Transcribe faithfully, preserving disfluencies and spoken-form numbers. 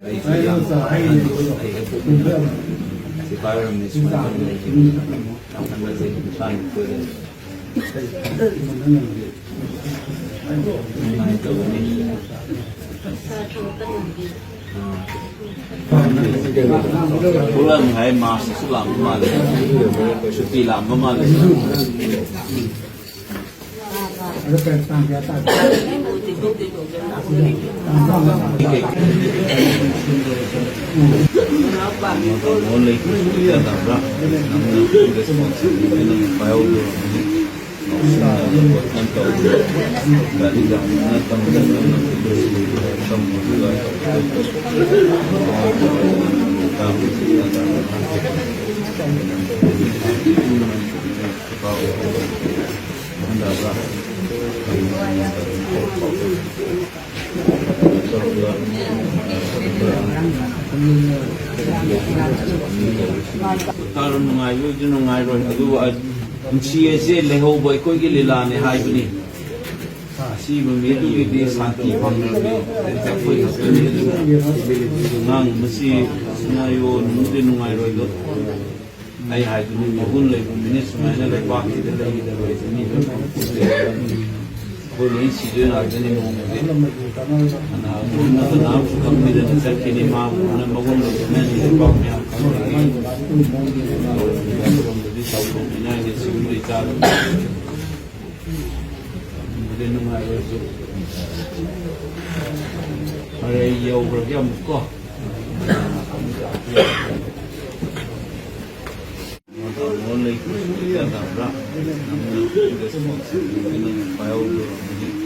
ꯑꯩꯁꯨ ꯌꯥꯝ ꯑꯍꯟ ꯑꯣꯏ, ꯑꯩ ꯍꯦꯛ ꯄꯣꯛꯄꯗ ꯁꯤꯐꯥꯏ ꯑꯣꯏꯔꯝꯃꯦ, ꯁꯨꯃꯥꯏꯅ ꯇꯧꯗꯅ ꯂꯩꯈꯤꯕꯅꯤ꯫ ꯌꯥꯝ ꯑꯍꯟ ꯅꯠꯇꯦ, ꯀꯨꯟꯊ꯭ꯔꯥ ꯅꯤꯊꯣꯏꯗ꯫ ꯑꯗꯨꯃꯥꯏꯅ ꯇꯧꯕꯅꯤ꯫ ꯊꯣꯛꯂꯛꯑꯅꯤ ꯍꯥꯏ, ꯃꯥꯔꯁꯇꯁꯨ ꯂꯥꯛꯄ ꯃꯥꯜꯂꯦ, ꯁꯨꯇꯤ ꯂꯥꯛꯄ ꯃꯥꯜꯂꯦ꯫ ꯅꯨꯡꯉꯥꯏꯕꯕꯨꯗꯤ ꯅꯨꯡꯉꯥꯏꯔꯣꯏ, ꯑꯗꯨꯕꯨ ꯄꯨꯟꯁꯤ ꯑꯁꯦ ꯂꯩꯍꯧꯕ ꯑꯩꯈꯣꯏꯒꯤ ꯂꯤꯂꯥꯅꯦ ꯍꯥꯏꯕꯅꯤ꯫ ꯑꯁꯤꯕ ꯃꯤꯗꯨꯒꯤꯗꯤ ꯁꯥꯟꯇꯤ ꯐꯪꯗ꯭ꯔꯕꯗꯤ ꯑꯩꯈꯣꯏ ꯈꯛꯇꯅꯤ꯫ ꯑꯗꯨꯅ ꯑꯉꯥꯡ ꯃꯁꯤ ꯁꯤꯅꯥꯔꯤꯑꯣ ꯅꯨꯡꯗꯤ ꯅꯨꯡꯉꯥꯏꯔꯣꯏꯗꯣ꯫ ꯑꯩ ꯍꯥꯏꯗꯨꯅꯤ, ꯃꯒꯨꯟ ꯂꯩꯕ ꯃꯤꯅꯤ ꯁꯨꯃꯥꯏꯅ ꯂꯩꯕꯥꯛꯁꯤꯗ ꯂꯩꯒꯗꯕ ꯍꯥꯏꯁꯦ ꯃꯤ ꯂꯣꯏ ꯈꯪꯄꯣꯟꯇꯦ꯫ ꯑꯩꯈꯣꯏ ꯂꯣꯏ ꯁꯤꯗꯣꯏ ꯉꯥꯛꯇꯅꯤ ꯅꯣꯡꯃꯗꯤ꯫ ꯀꯅꯥꯒꯨꯝꯕ ꯑꯃꯅ ꯀꯅꯥꯝꯁꯨ ꯈꯪꯕꯤꯗꯅ ꯆꯠꯈꯤꯅꯤ꯫ ꯃꯥꯕꯨ ꯃꯒꯨꯟ ꯂꯩꯕꯅꯅꯤ ꯂꯩꯕꯥꯛ ꯃꯌꯥꯝ ꯈꯪꯕꯗꯒꯤ ꯇꯧꯔꯝꯕꯗꯤ ꯇꯧꯔꯝꯃꯤꯅ ꯑꯩꯅ ꯁꯤꯒꯨꯝꯕ ꯏꯆꯥꯗꯣ ꯅꯨꯡꯕꯨꯗꯤ ꯅꯨꯡꯉꯥꯏꯔꯣꯏꯁꯨ꯫ ꯃꯔꯩ ꯌꯧꯈ꯭ꯔꯒꯦ ꯑꯃꯨꯛ ꯀꯣ꯫ ꯃꯣꯟ ꯂꯩ ꯀꯨꯏꯅ ꯇꯝꯕ꯭ꯔꯥ? ꯅꯪꯅ ꯔꯦꯁꯄꯣꯟꯁꯤꯕꯤꯂꯤꯇꯤ ꯅꯪꯅ ꯄꯥꯏꯍꯧꯗꯕꯅꯤ꯫